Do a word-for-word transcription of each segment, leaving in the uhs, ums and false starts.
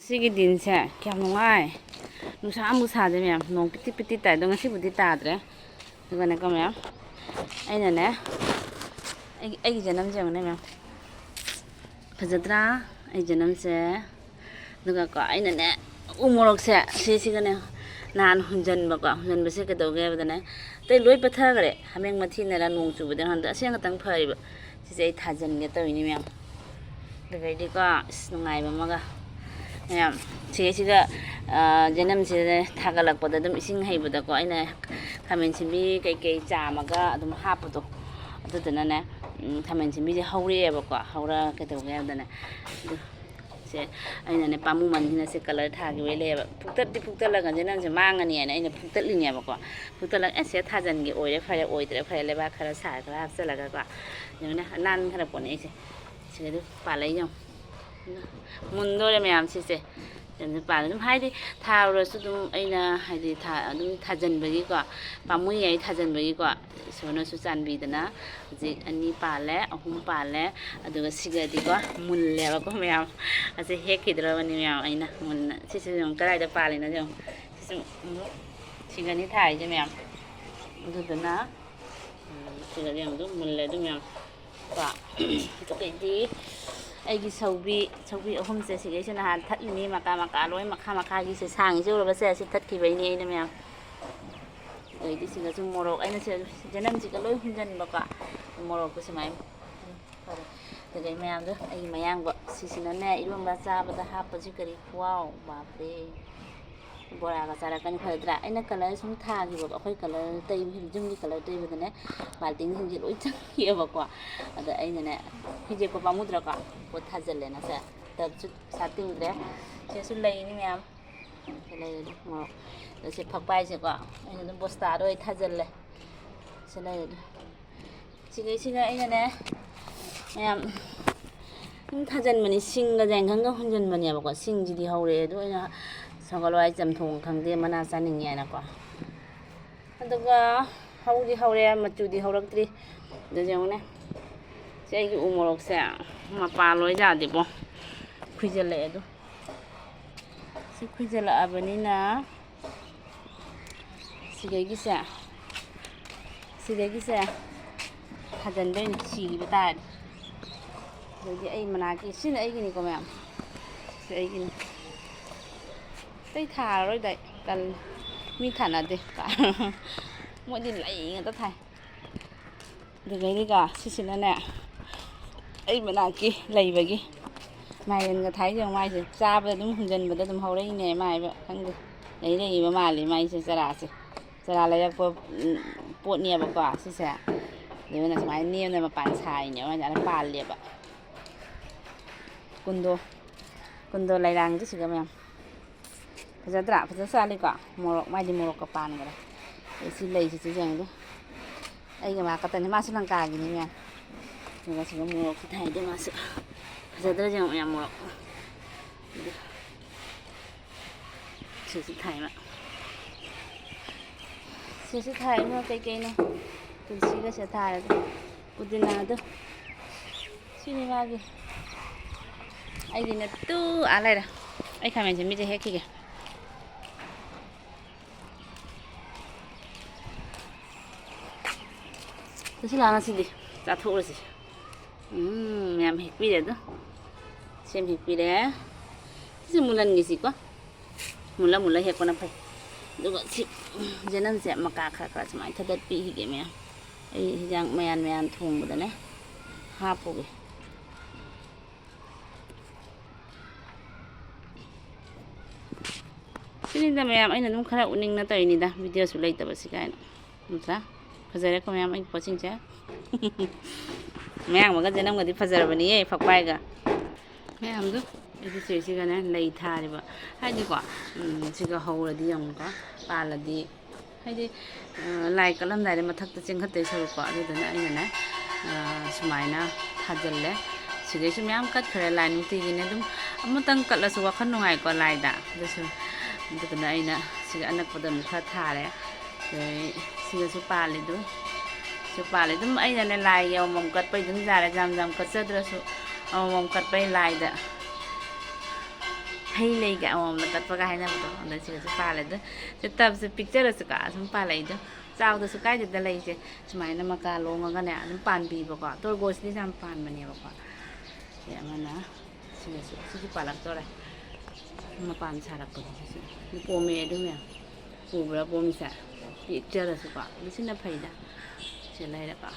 ꯁꯤꯒꯤ ꯗꯤꯟꯁꯦ ꯀꯌꯥꯝ ꯅꯨꯡꯉꯥꯏ꯫ ꯅꯨꯡꯁꯥ ꯑꯃꯨꯛ ꯁꯥꯗꯦ ꯃꯌꯥꯝ, ꯅꯣꯡ ꯄꯤꯇꯤ ꯄꯤꯇꯤ ꯇꯥꯏ, ꯑꯗꯣ ꯉꯁꯤꯕꯨꯗꯤ ꯇꯥꯗ꯭ꯔꯦ꯫ ꯑꯗꯨꯒꯅꯦꯀꯣ ꯃꯌꯥꯝ, ꯑꯩꯅꯅꯦ, ꯑꯩꯒꯤ, ꯑꯩꯒꯤ ꯖꯅꯝꯁꯦ ꯌꯦꯡꯉꯨꯅꯦ ꯃꯌꯥꯝ, ꯐꯖꯗ꯭ꯔꯥ? ꯑꯩ ꯖꯅꯝꯁꯦ꯫ ꯑꯗꯨꯒꯀꯣ ꯑꯩꯅꯅꯦ, ꯎ ꯃꯣꯔꯣꯛꯁꯦ ꯁꯤꯁꯤꯒꯅꯦ ꯅꯍꯥꯟ ꯍꯨꯟꯖꯟꯕꯀꯣ, ꯍꯨꯟꯖꯟꯕꯁꯦ ꯀꯩꯗꯧꯒꯦ ꯍꯥꯏꯕꯗꯅꯦ, ꯑꯇꯩ ꯂꯣꯏ ꯄꯠꯊꯈ꯭ꯔꯦ, ꯍꯥꯃꯦꯡ ꯃꯊꯤꯅꯔ ꯅꯣꯡ ꯆꯨꯕꯗ ꯍꯟꯗꯛ ꯑꯁꯤ ꯈꯛꯇꯪ ꯐꯔꯤꯕ꯫ ꯁꯤꯁꯦ ꯑꯩ ꯊꯥꯖꯤꯟꯒꯦ ꯇꯧꯔꯤꯅꯤ ꯃꯌꯥꯝ꯫ ꯑꯗꯨꯗꯩꯗꯤꯀꯣ, ꯑꯁ, ꯅꯨꯡꯉꯥꯏꯕ ꯑꯃꯒ ꯃꯌꯥꯝ, ꯁꯤꯒꯩꯁꯤꯒ, ꯖꯅꯝꯁꯤꯗ ꯊꯥꯒꯠꯂꯛꯄꯗ ꯑꯗꯨꯝ ꯏꯁꯤꯡ ꯍꯩꯕꯗꯀꯣ, ꯑꯩꯅ ꯈꯥꯃꯦꯟ ꯁꯤꯟꯕꯤ ꯀꯩꯀꯩ ꯆꯥꯝꯃꯒ ꯑꯗꯨꯝ ꯍꯥꯞꯄꯗꯣ, ꯑꯗꯨꯗꯨꯅꯅꯦ, ꯎꯝ, ꯈꯥꯃꯦꯟ ꯁꯤꯟꯕꯤꯁꯦ ꯍꯧꯔꯛꯑꯦꯕꯀꯣ꯫ ꯍꯧꯔ ꯀꯩꯗꯧꯒꯦ ꯍꯥꯏꯕꯗꯅꯦ, ꯑꯗꯨ ꯁꯦ, ꯑꯩꯅꯅꯦ ꯄꯥꯝꯃꯨꯃꯟꯒꯤꯅ ꯁꯦ ꯀꯂꯔ ꯊꯥꯈꯤꯕꯩ ꯂꯩꯌꯦꯕ꯫ ꯐꯨꯛꯇꯠꯇꯤ ꯐꯨꯛꯇꯠꯂꯒ ꯖꯅꯝꯁꯦ ꯃꯥꯡꯉꯅꯤ ꯍꯥꯏꯅ ꯑꯩꯅ ꯐꯨꯛꯇꯠꯂꯤꯅꯦꯕꯀꯣ꯫ ꯐꯨꯛꯇꯠꯂꯒ ꯑꯦ ꯁꯤꯗ ꯊꯥꯖꯤꯟꯒꯦ, ꯑꯣꯏꯔꯦ ꯐꯔꯦ, ꯑꯣꯏꯗ꯭ꯔꯦ ꯐꯔꯦ, ꯂꯩꯕꯥꯛ ꯈꯔ ꯁꯥꯔ ꯈꯔ ꯍꯥꯞꯆꯤꯜꯂꯒ ꯀꯣ꯫ ꯌꯦꯡꯉꯨꯅꯦ, ꯅꯥꯟꯈ꯭ꯔ ꯄꯣꯠꯅꯦ ꯑꯩꯁꯦ꯫ ꯁꯤꯗ ꯑꯗꯨ ꯄꯥꯜꯂꯛꯏ ꯌꯦꯡꯉꯨ꯫ ꯃꯨꯟꯗꯣꯔꯦ ꯃꯌꯥꯝ ꯁꯤꯁꯦ꯫ ꯌꯥꯝꯅ ꯄꯥꯜꯂꯦ꯫ ꯑꯗꯨꯝ ꯍꯥꯏꯗꯤ ꯊꯥꯔꯨꯔꯁꯨ ꯑꯗꯨꯝ ꯑꯩꯅ ꯍꯥꯏꯗꯤ ꯊꯥ-, ꯑꯗꯨꯝ ꯊꯥꯖꯤꯟꯕꯒꯤꯀꯣ, ꯄꯥꯝꯃꯨꯏ ꯍꯥꯏ ꯊꯥꯖꯤꯟꯕꯒꯤꯀꯣ꯫ ꯏꯁꯣꯔꯅꯁꯨ ꯆꯥꯟꯕꯤꯗꯅ ꯍꯧꯖꯤꯛ ꯑꯅꯤ ꯄꯥꯜꯂꯦ, ꯑꯍꯨꯝ ꯄꯥꯜꯂꯦ꯫ ꯑꯗꯨꯒ ꯁꯤꯒꯗꯤꯀꯣ ꯃꯨꯜꯂꯦꯕꯀꯣ ꯃꯌꯥꯝ꯫ ꯑꯁꯤ ꯍꯦꯛꯈꯤꯗ꯭ꯔꯕꯅꯤ ꯃꯌꯥꯝ ꯑꯩꯅ ꯃꯨꯟꯅ꯫ ꯁꯤꯁꯨ ꯌꯦꯡꯉꯨ ꯀꯗꯥꯏꯗ ꯄꯥꯜꯂꯤꯅꯣ ꯌꯦꯡꯉꯨ꯫ ꯁꯤꯁꯨ ꯑꯃꯨꯛ ꯁꯤꯒꯅꯤ ꯊꯥꯔꯤꯁꯦ ꯃꯌꯥꯝ꯫ ꯑꯗꯨꯗꯨꯅ, ꯎꯝ, ꯁꯤꯒꯗꯤ ꯌꯦꯡꯉꯨ ꯑꯗꯨꯝ ꯃꯨꯜꯂꯦ ꯑꯗꯨ ꯃꯌꯥꯝ꯫ ꯀꯣ꯫ ꯑꯗꯨꯗꯩꯗꯤ ꯑꯩꯒꯤ ꯁꯧꯕꯤ, ꯁꯧꯕꯤ ꯑꯍꯨꯝꯁꯦ ꯁꯤꯒꯩꯁꯦ ꯅꯍꯥꯟ ꯊꯠꯂꯤꯅꯤ, ꯃꯀꯥ ꯃꯀꯥ ꯂꯣꯏ ꯃꯈꯥ ꯃꯈꯥꯒꯤꯁꯦ ꯁꯥꯡꯉꯤꯁꯦ ꯎꯔꯕꯁꯦ, ꯑꯁꯤ ꯊꯠꯈꯤꯕꯩꯅꯦ ꯑꯩꯅ ꯃꯌꯥꯝ꯫ ꯑꯗꯩꯗꯤ ꯁꯤꯗꯁꯨ ꯃꯣꯔꯣꯛ, ꯑꯩꯅ ꯁꯤꯗ ꯖꯅꯝꯁꯤꯒ ꯂꯣꯏ ꯍꯨꯟꯖꯟꯕꯀꯣ, ꯃꯣꯔꯣꯛꯇꯣ ꯁꯨꯃꯥꯏꯅ꯫ ꯐꯔꯦ꯫ ꯑꯗꯨꯗꯩ ꯃꯌꯥꯝꯗꯣ ꯑꯩꯒꯤ ꯃꯌꯥꯡꯕ ꯁꯤꯁꯤꯅꯅꯦ ꯏꯔꯣꯟꯕ ꯆꯥꯕꯗ ꯍꯥꯞꯄꯁꯤ ꯀꯔꯤ ꯈꯨꯍꯥꯎ, ꯕꯥꯞꯔꯦ꯫ ꯕꯣꯔꯥꯒ ꯆꯥꯔꯛꯀꯅꯤ ꯐꯔꯗ꯭ꯔꯥ? ꯑꯩꯅ ꯀꯂꯔ ꯁꯨꯝ ꯊꯥꯈꯤꯕꯀꯣ, ꯑꯩꯈꯣꯏ ꯀꯂꯔ ꯇꯩꯕ, ꯌꯨꯝꯒꯤ ꯀꯂꯔ ꯇꯩꯕꯗꯅꯦ ꯕꯥꯜꯇꯤꯟꯁꯤꯡꯁꯦ ꯂꯣꯏ ꯆꯪꯈꯤꯑꯕꯀꯣ꯫ ꯑꯗ ꯑꯩꯅꯅꯦ, ꯍꯨꯏꯁꯦꯀꯣ ꯄꯥꯝꯃꯨꯗ꯭ꯔꯥꯀꯣ? ꯄꯣꯠ ꯊꯥꯖꯤꯜꯂꯦꯅ ꯁꯦ, ꯇꯞꯁꯨ ꯄꯩꯁꯥ ꯇꯤꯡꯗ꯭ꯔꯦ꯫ ꯁꯤꯁꯨ ꯂꯩꯅꯤ ꯃꯌꯥꯝ꯫ ꯁꯤ ꯂꯩꯔꯦ ꯑꯗꯨ ꯃꯣꯔꯣꯛ꯫ ꯑꯗ ꯁꯤ ꯐꯛꯄꯥꯏꯁꯦꯀꯣ, ꯑꯩꯅ ꯑꯗꯨꯝ ꯕꯣꯁꯇꯥꯗ ꯑꯣꯏ ꯊꯥꯖꯤꯜꯂꯦ꯫ ꯁꯤ ꯂꯩꯔꯦ ꯑꯗꯨ꯫ ꯁꯤꯈꯩꯁꯤꯒ ꯑꯩꯅꯅꯦ ꯃꯌꯥꯝ ꯑꯗꯨꯝ ꯊꯥꯖꯤꯟꯕꯅꯤ, ꯁꯤꯡꯒ ꯌꯥꯏꯉꯪꯒ ꯍꯨꯟꯖꯤꯟꯕꯅꯦꯕꯀꯣ꯫ ꯁꯤꯡꯁꯤꯗꯤ ꯍꯧꯔꯛꯑꯦ, ꯑꯗꯨ ꯑꯩꯅ ꯁꯒꯣꯜ ꯍꯋꯥꯏ ꯆꯝꯊꯣꯡ ꯈꯪꯗꯦ, ꯃꯅꯥ ꯆꯥꯅꯤꯡꯉꯦꯅꯀꯣ꯫ ꯑꯗꯨꯒ ꯍꯧꯗꯤ ꯍꯧꯔꯦ, ꯃꯆꯨꯗꯤ ꯍꯧꯔꯛꯇ꯭ꯔꯤ꯫ ꯑꯗꯨ ꯌꯦꯡꯉꯨꯅꯦ, ꯁꯤ ꯑꯩꯒꯤ ꯎ ꯃꯣꯔꯣꯛꯁꯦ ꯃꯄꯥꯟ ꯂꯣꯏ ꯌꯥꯗꯦꯕꯣ, ꯈꯨꯏꯖꯤꯜꯂꯛꯑꯦ ꯑꯗꯨ꯫ ꯁꯤ ꯈꯨꯏꯖꯤꯜꯂꯛꯑꯕꯅꯤꯅ ꯁꯤꯗꯒꯤꯁꯦ, ꯁꯤꯗꯒꯤꯁꯦ ꯊꯥꯖꯤꯟꯗꯣꯏꯅꯤ, ꯁꯤꯈꯤꯕ ꯇꯥꯔꯗꯤ꯫ ꯑꯗꯩꯗꯤ ꯑꯩ ꯃꯅꯥꯛꯀꯤ, ꯁꯤꯅ ꯑꯩꯒꯤꯅꯤꯀꯣ ꯃꯌꯥꯝ, ꯁꯤ ꯑꯩꯒꯤꯅꯤ꯫ ꯑꯇꯩ ꯊꯥꯔꯔꯣꯏꯗ ꯑꯩ, ꯇꯜꯂꯦ꯫ ꯃꯤ ꯊꯥꯅꯗꯦ꯫ ꯃꯣꯏꯗꯤ ꯂꯩ ꯉꯥꯛꯇ ꯊꯥꯏ꯫ ꯑꯗꯨꯗꯩꯗꯤꯀꯣ, ꯁꯤꯁꯤꯅꯅꯦ, ꯑꯩ ꯃꯅꯥꯛꯀꯤ ꯂꯩꯕꯒꯤ ꯃꯥꯏꯔꯦꯟꯒ ꯊꯥꯏꯁꯦ ꯌꯦꯡꯉꯨ, ꯃꯥꯏꯁꯦ ꯆꯥꯕꯗ ꯑꯗꯨꯝ ꯍꯨꯟꯖꯟꯕꯗ ꯑꯗꯨꯝ ꯍꯧꯔꯛꯏꯅꯦ, ꯃꯥꯏꯕ ꯈꯪꯗꯦ, ꯂꯩ ꯂꯩꯕ ꯃꯥꯜꯂꯤ ꯃꯥꯏꯁꯦ, ꯆꯔꯥꯁꯦ꯫ ꯆꯔꯥ ꯂꯩꯔꯛꯄ, ꯎꯝ, ꯄꯣꯠꯅꯦꯕꯀꯣ ꯁꯤꯁꯦ꯫ ꯑꯗꯨꯅ ꯁꯨꯃꯥꯏꯅ ꯅꯦꯝꯅ ꯃꯄꯥꯟ ꯁꯥꯔꯤꯅꯦꯕ, ꯃꯥꯏꯁꯦ ꯑꯗ ꯄꯥꯜꯂꯦꯕ꯫ ꯀꯨꯟꯗꯣ, ꯀꯨꯟꯗꯣ ꯂꯩꯔꯥꯡꯁꯦ ꯁꯤꯒ ꯃꯌꯥꯝ꯫ ꯐꯖꯗ꯭ꯔꯥ? ꯐꯖ ꯁꯥꯠꯂꯤꯀꯣ? ꯃꯣꯔꯣꯛ, ꯃꯥꯏꯗꯤ ꯃꯣꯔꯣꯛꯀ ꯄꯥꯟꯈ꯭ꯔꯦ꯫ ꯑꯗꯩ ꯁꯤ ꯂꯩꯁꯤꯁꯨ ꯌꯦꯡꯗꯣ꯫ ꯑꯩꯒ ꯃꯥ ꯈꯛꯇꯅꯤ, ꯃꯥꯁꯨ ꯂꯪꯀꯥꯒꯤꯅꯤ ꯃꯌꯥꯝ꯫ ꯑꯗꯨꯒ ꯁꯤꯒ ꯃꯣꯔꯣꯛꯁꯨ ꯊꯥꯏꯗꯣ ꯃꯥꯁꯨ꯫ ꯐꯖꯗ꯭ꯔꯥ ꯌꯦꯡꯉꯣ ꯃꯌꯥꯝ ꯃꯣꯔꯣꯛ꯫ ꯁꯤꯁꯨ ꯊꯥꯏ ꯃꯥ꯫ ꯁꯤꯁꯨ ꯊꯥꯏ ꯃꯥ ꯀꯩꯀꯩꯅꯣ꯫ ꯇꯨꯜꯁꯤꯒꯁꯦ ꯊꯥꯔꯒ꯫ ꯄꯨꯗꯤꯅꯥꯗꯣ꯫ ꯁꯤꯅꯤ ꯃꯥꯒꯤ꯫ ꯑꯩꯒꯤꯅ ꯇꯨ ꯑꯥ ꯂꯩꯔꯦ꯫ ꯑꯩ ꯈꯥꯃꯦꯟ ꯁꯤꯟꯕꯤꯁꯦ ꯍꯦꯛꯈꯤꯒꯦ꯫ ꯆꯠꯁꯤꯂꯥ ꯉꯁꯤꯗꯤ ꯆꯥꯊꯣꯛꯎꯔꯁꯤ꯫ ꯎꯝ, ꯃꯌꯥꯝ ꯍꯦꯛꯄꯤꯔꯦ ꯑꯗꯣ꯫ ꯁꯦꯝ ꯍꯦꯛꯄꯤꯔꯦ꯫ ꯁꯤꯁꯦ ꯃꯨꯜꯍꯟꯈꯤꯁꯤꯀꯣ꯫ ꯃꯨꯜꯂ ꯃꯨꯜꯂ ꯍꯦꯛꯄꯅ ꯐꯩ꯫ ꯑꯗꯨꯒ ꯁꯤ ꯖꯦꯅꯝꯁꯦ ꯃꯀꯥ ꯈꯔ ꯈꯔ ꯁꯨꯃꯥꯏꯅ ꯊꯗꯠꯄꯤꯈꯤꯒꯦ ꯃꯌꯥꯝ꯫ ꯑꯩ ꯍꯤꯟꯖꯥꯡ ꯃꯌꯥꯟ ꯃꯌꯥꯟ ꯊꯣꯡꯕꯗꯅꯦ ꯍꯥꯞꯄꯨꯒꯦ꯫ ꯁꯤꯅꯤꯗ ꯃꯌꯥꯝ, ꯑꯩꯅ ꯑꯗꯨꯝ ꯈꯔ ꯎꯠꯅꯤꯡꯅ ꯇꯧꯔꯤꯅꯤꯗ, ꯚꯤꯗꯤꯑꯣꯁꯨ ꯂꯩꯇꯕꯁꯤ ꯀꯥꯏꯅ꯫ ꯅꯠꯇ꯭ꯔꯥ? ꯐꯖꯔꯦꯀꯣ ꯃꯌꯥꯝ, ꯑꯩꯒꯤ ꯄꯣꯠꯁꯤꯡꯁꯦ꯫ ꯃꯌꯥꯡꯕꯒ ꯖꯦꯅꯝꯒꯗꯤ ꯐꯖꯔꯕꯅꯤꯌꯦ, ꯐꯛꯄꯥꯏꯒ꯫ ꯃꯌꯥꯝꯗꯣ ꯑꯩꯒꯤ ꯆꯦꯁꯤꯒꯅꯦ ꯂꯩ ꯊꯥꯔꯤꯕ꯫ ꯍꯥꯏꯗꯤꯀꯣ, ꯎꯝ, ꯁꯤꯒ ꯍꯧꯔꯗꯤ ꯌꯦꯡꯉꯨꯀꯣ, ꯄꯥꯜꯂꯗꯤ, ꯍꯥꯏꯗꯤ, ꯑ, ꯂꯥꯏ ꯀꯠꯂꯝꯗꯥꯏꯗ ꯃꯊꯛꯇ ꯆꯦꯟꯈꯠꯇꯣꯏ ꯁꯔꯨꯛꯀꯣ, ꯑꯗꯨꯗꯨꯅ ꯑꯩꯅꯅꯦ, ꯑ, ꯁꯨꯃꯥꯏꯅ ꯊꯥꯖꯤꯜꯂꯦ꯫ ꯁꯤꯗꯩꯁꯨ ꯃꯌꯥꯝ ꯀꯠꯈ꯭ꯔꯦ, ꯂꯥꯏ ꯅꯨꯡꯇꯤꯒꯤꯅꯦ ꯑꯗꯨꯝ ꯑꯃꯇꯪ ꯀꯠꯂꯁꯨ ꯋꯥꯈꯜ ꯅꯨꯡꯉꯥꯏꯀꯣ ꯂꯥꯏꯗ꯫ ꯑꯗꯨꯁꯨ, ꯑꯗꯨꯗꯨꯅ ꯑꯩꯅ ꯁꯤꯒ ꯑꯅꯛꯄꯗ ꯑꯃꯨꯛ ꯈꯔ ꯊꯥꯔꯦ꯫ ꯑꯗꯩ ꯁꯤꯒꯁꯨ ꯄꯥꯜꯂꯤꯗꯨ, ꯁꯤꯁꯨ ꯄꯥꯜꯂꯤ꯫ ꯑꯗꯨꯝ ꯑꯩꯅꯅꯦ ꯂꯥꯏꯒꯤ ꯑꯃꯃꯝ ꯀꯠꯄꯩ ꯑꯗꯨꯝ ꯌꯥꯔꯦ, ꯌꯥꯝ ꯌꯥꯝ ꯀꯠꯆꯗ꯭ꯔꯁꯨ ꯑꯃꯃꯝ ꯀꯠꯄꯩ ꯂꯥꯏꯗ꯫ ꯍꯩ ꯂꯩꯒ ꯑꯃꯃꯝꯅ ꯀꯠꯄꯒ ꯍꯥꯏꯅꯕꯗꯣ, ꯑꯗ ꯁꯤꯒꯁꯨ ꯄꯥꯜꯂꯦ꯫ ꯑꯗꯣ ꯁꯤ ꯇꯞꯁꯦ ꯄꯤꯛꯆꯔꯁꯨꯀꯣ ꯁꯨꯝ ꯄꯥꯜꯂꯛꯏꯗꯣ, ꯆꯥꯎꯗꯁꯨ ꯀꯥꯏꯗꯦꯗ꯫ ꯂꯩꯁꯦ ꯁꯨꯃꯥꯏꯅ ꯃꯀꯥ ꯂꯣꯡꯉꯒꯅꯦ ꯑꯗꯨꯝ ꯄꯥꯟꯕꯤꯕꯀꯣ꯫ ꯇꯣꯔꯕꯣꯏꯁꯤꯗꯤ ꯌꯥꯝ ꯄꯥꯟꯕꯅꯦꯕꯀꯣ꯫ ꯁꯤ ꯑꯃꯅ, ꯁꯤꯒꯁꯨ, ꯁꯤꯁꯨ ꯄꯥꯜꯂꯛꯇꯣꯔꯦ꯫ ꯃꯄꯥꯟ ꯁꯥꯔꯛꯄꯗꯣ ꯁꯤꯁꯨ꯫ ꯄꯣꯝꯃꯦ ꯑꯗꯨ ꯃꯌꯥꯝ꯫ ꯎꯕ꯭ꯔꯥ ꯄꯣꯝꯃꯤꯁꯦ? ꯄꯤꯛꯆꯔꯁꯨꯀꯣ꯫ ꯑꯗꯨ ꯁꯤꯅ ꯐꯩꯗ꯫ ꯁꯤ ꯂꯩꯔꯦꯀꯣ꯫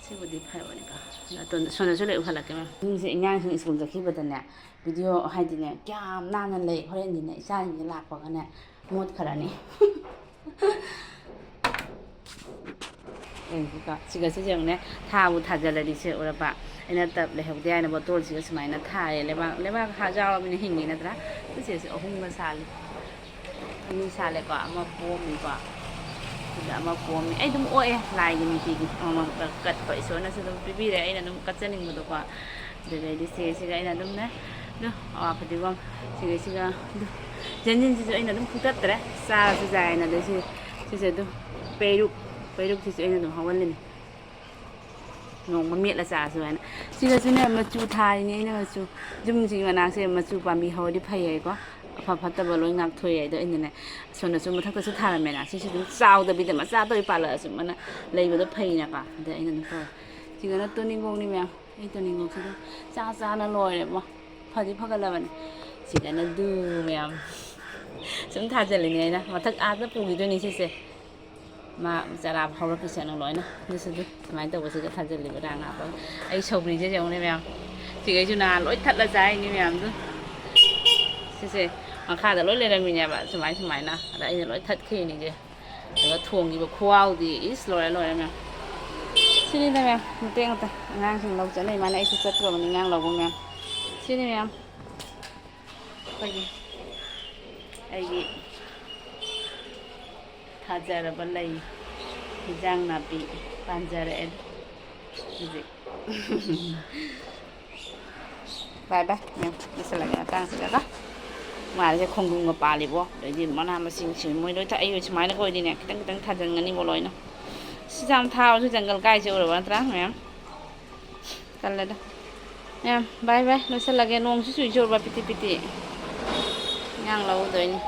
ꯁꯤꯕꯨꯗꯤ ꯐꯔꯕꯅꯤꯀꯣ꯫ ꯑꯗꯣ ꯁꯣꯝꯗꯁꯨ ꯂꯣꯏ ꯎꯍꯜꯂꯛꯀꯦ ꯃꯌꯥꯝ꯫ ꯌꯨꯝꯁꯦ ꯑꯉꯥꯡꯁꯤꯡ ꯁ꯭ꯀꯨꯜ ꯆꯠꯈꯤꯕꯗꯅꯦ, ꯚꯤꯗꯤꯑꯣ ꯍꯥꯏꯗꯤꯅꯦ ꯀꯌꯥꯝ ꯅꯥꯟꯅ ꯂꯩ꯫ ꯍꯣꯔꯦꯟꯗꯤꯅꯦ ꯏꯆꯥꯁꯤꯡꯁꯦ ꯂꯥꯛꯄꯒꯅꯦ ꯃꯣꯠꯈ꯭ꯔꯅꯤ꯫ ꯌꯦꯡꯁꯤꯀꯣ꯫ ꯁꯤꯒꯁꯦ ꯌꯦꯡꯉꯨꯅꯦ꯫ ꯊꯥꯕꯨ ꯊꯥꯖꯤꯜꯂꯗꯤ ꯁꯦ ꯎꯔꯕ꯫ ꯑꯩꯅ ꯇꯞ ꯂꯩꯍꯧꯗꯦ ꯍꯥꯏꯅ ꯕꯣꯇꯣꯜꯁꯤꯒ ꯁꯨꯃꯥꯏꯅ ꯊꯥꯔꯦ꯫ ꯂꯩꯕꯥꯛ, ꯂꯩꯕꯥꯛ ꯍꯥꯔ ꯌꯥꯎꯔꯕꯅꯤꯅ ꯍꯤꯡꯉꯤ ꯅꯠꯇ꯭ꯔꯥ? ꯁꯤꯁꯦ ꯑꯍꯨꯝꯒ ꯁꯥꯜꯂꯤ꯫ ꯑꯅꯤ ꯁꯥꯜꯂꯦꯀꯣ꯫ ꯑꯃ ꯄꯣꯝꯃꯤꯀꯣ꯫ ꯁꯤꯗ ꯑꯃ ꯄꯣꯝꯃꯤ꯫ ꯑꯩ ꯑꯗꯨꯝ ꯑꯣꯛꯑꯦ ꯂꯥꯏꯒꯤ ꯅꯨꯡꯇꯤꯒꯤ꯫ ꯑꯃꯃꯝ ꯀꯠ-, ꯀꯠꯄ ꯏꯁꯣꯔꯅꯁꯨ ꯑꯗꯨꯝ ꯄꯤꯕꯤꯔꯦ꯫ ꯑꯩꯅ ꯑꯗꯨꯝ ꯀꯠꯆꯅꯤꯡꯕꯗꯣꯀꯣ꯫ ꯑꯗꯨꯗꯩꯗꯤ ꯁꯤꯁꯤꯒ ꯑꯩꯅ ꯑꯗꯨꯝꯅꯦ, ꯑꯗꯨ ꯑꯋꯥ ꯐꯗꯤꯒꯣꯝ ꯁꯤꯒꯩꯁꯤꯒ ꯑꯗꯨ ꯖꯦꯟꯖꯤꯟꯁꯤꯁꯨ ꯑꯩꯅ ꯑꯗꯨꯝ ꯐꯨꯛꯇꯠꯇ꯭ꯔꯦ, ꯆꯥꯔꯁꯨ ꯌꯥꯏꯅ꯫ ꯑꯗꯩ ꯁꯤ, ꯁꯤꯁꯦ ꯑꯗꯨ ꯄꯦꯔꯨꯛ, ꯄꯦꯔꯨꯛꯁꯤꯁꯨ ꯑꯩꯅ ꯑꯗꯨꯝ ꯍꯧꯍꯜꯂꯤꯅꯤ꯫ ꯅꯣꯡꯃ ꯃꯦꯠꯂ ꯆꯥꯔꯁꯨ ꯍꯥꯏꯅ꯫ ꯁꯤꯗꯁꯨꯅꯦ ꯃꯆꯨ ꯊꯥꯔꯤꯅꯦ ꯑꯩꯅ ꯃꯆꯨ꯫ ꯌꯨꯝꯁꯤꯒꯤ ꯃꯅꯥꯛꯁꯦ ꯃꯆꯨ ꯄꯥꯝꯕꯤ ꯍꯧꯔꯗꯤ ꯐꯩ ꯍꯥꯏꯀꯣ꯫ ꯑꯐ ꯐꯠꯇꯕ ꯂꯣꯏ ꯉꯥꯛꯊꯣꯛꯑꯦ꯫ ꯑꯗꯣ ꯑꯩꯅꯅꯦ ꯁꯣꯝꯗꯁꯨ ꯃꯊꯛꯇꯁꯨ ꯊꯥꯔꯝꯃꯦꯅ꯫ ꯁꯤꯁꯨ ꯑꯗꯨꯝ ꯆꯥꯎꯗꯕꯤꯗ ꯃꯆꯥ ꯇꯧꯔꯤ ꯄꯥꯜꯂꯛꯑꯁꯨ ꯃꯥꯅ ꯂꯩꯕꯗꯣ ꯐꯩꯅꯀꯣ꯫ ꯑꯗ ꯑꯩꯅ ꯑꯗꯨꯝ ꯇꯧꯔꯦ꯫ ꯁꯤꯗꯅ ꯇꯣꯅꯤꯡꯈꯣꯛꯅꯤ ꯃꯌꯥꯝ꯫ ꯑꯩ ꯇꯣꯅꯤꯡꯈꯣꯛꯁꯤꯗ ꯆꯥ ꯆꯥꯅ ꯂꯣꯏꯔꯦꯕꯣ꯫ ꯐꯗꯤ ꯐꯒꯠꯂꯕꯅꯤ꯫ ꯁꯤꯗꯅ ꯑꯗꯨ ꯃꯌꯥꯝ ꯁꯨꯝ ꯊꯥꯖꯤꯜꯂꯤꯅꯦ ꯑꯩꯅ꯫ ꯃꯊꯛ ꯑꯥꯗ ꯄꯨꯈꯤꯗꯣꯏꯅꯤ ꯁꯤꯁꯦ꯫ ꯃꯥ ꯆꯔꯥ ꯍꯧꯔꯛꯈꯤꯁꯅꯨ ꯂꯣꯏꯅ꯫ ꯑꯗꯨꯁꯨ ꯑꯗꯨ ꯁꯨꯃꯥꯏꯅ ꯇꯧꯕꯁꯤꯗ ꯊꯥꯖꯤꯜꯂꯤꯕ ꯔꯥꯡ ꯍꯥꯞꯄꯒ꯫ ꯑꯩ ꯁꯧꯒ꯭ꯔꯤꯁꯦ ꯌꯦꯡꯉꯨꯅꯦ ꯃꯌꯥꯝ꯫ ꯁꯤꯈꯩꯁꯨ ꯅꯍꯥꯟ ꯂꯣꯏ ꯊꯠꯂ ꯆꯥꯏꯅꯤ ꯃꯌꯥꯝꯗꯨ꯫ ꯁꯤꯁꯦ ꯃꯈꯥꯗ ꯂꯣꯏ ꯂꯩꯔꯝꯃꯤꯅꯦꯕ ꯁꯨꯃꯥꯏ ꯁꯨꯃꯥꯏꯅ꯫ ꯑꯗ ꯑꯩꯅ ꯂꯣꯏ ꯊꯠꯈꯤꯅꯤꯁꯦ꯫ ꯑꯗꯨꯒ ꯊꯣꯡꯈꯤꯕ ꯈꯨꯍꯥꯎꯗꯤ ꯏꯁ ꯂꯣꯏꯔꯦ ꯂꯣꯏꯔꯦ ꯃꯌꯥꯝ꯫ ꯁꯤꯅꯤꯗ ꯃꯌꯥꯝ ꯃꯇꯦꯛ ꯃꯇꯦꯛ ꯑꯉꯥꯡꯁꯤꯡ ꯂꯧ ꯆꯠꯅꯩ ꯃꯥꯅ ꯑꯩꯁꯨ ꯆꯠꯇ꯭ꯔꯕꯅꯤ ꯑꯉꯥꯡ ꯂꯧꯕ ꯃꯌꯥꯝ꯫ ꯁꯤꯅꯤ ꯃꯌꯥꯝ꯫ ꯑꯩꯈꯣꯏꯒꯤ ꯑꯩꯒꯤ ꯊꯥꯖꯔꯕ ꯂꯩ, ꯍꯤꯟꯖꯥꯡ ꯅꯥꯄꯤ ꯄꯥꯟꯖꯔꯛꯑꯦ ꯍꯧꯖꯤꯛ꯫ ꯕꯥꯏ ꯕꯥꯏ꯫ ꯎꯝ, ꯂꯣꯏꯁꯤꯜꯂꯒꯦ ꯃꯇꯥꯡꯁꯤꯗꯀꯣ꯫ ꯃꯥꯁꯦ ꯈꯣꯡꯗ꯭ꯔꯨꯝꯒ ꯄꯥꯜꯂꯤꯕꯣ, ꯑꯗꯩꯗꯤ ꯃꯅꯥ ꯃꯁꯤꯡꯁꯤꯡ ꯃꯣꯏ ꯂꯣꯏ ꯊꯥꯛ-, ꯑꯩ ꯁꯨꯃꯥꯏꯅ ꯑꯣꯏꯗꯤꯅꯦ ꯈꯤꯇꯪ ꯈꯤꯇꯪ ꯊꯥꯖꯤꯟꯒꯅꯤꯕꯣ ꯂꯣꯏꯅ꯫ ꯁꯤ ꯌꯥꯝ ꯊꯥꯕꯁꯨ ꯖꯪꯒꯜ ꯀꯥꯏꯁꯦ ꯎꯔꯕ ꯅꯠꯇ꯭ꯔꯥ ꯃꯌꯥꯝ? ꯇꯜꯂꯦꯗ꯫ ꯌꯥꯝ bye bye, ꯂꯣꯏꯁꯤꯜꯂꯒꯦ꯫ ꯅꯣꯡꯁꯨ ꯆꯨꯏ ꯆꯨꯔꯕ ꯄꯤꯇꯤ ꯄꯤꯇꯤ꯫ ꯏꯟꯖꯥꯡ ꯂꯧꯗꯣꯏꯅꯤ꯫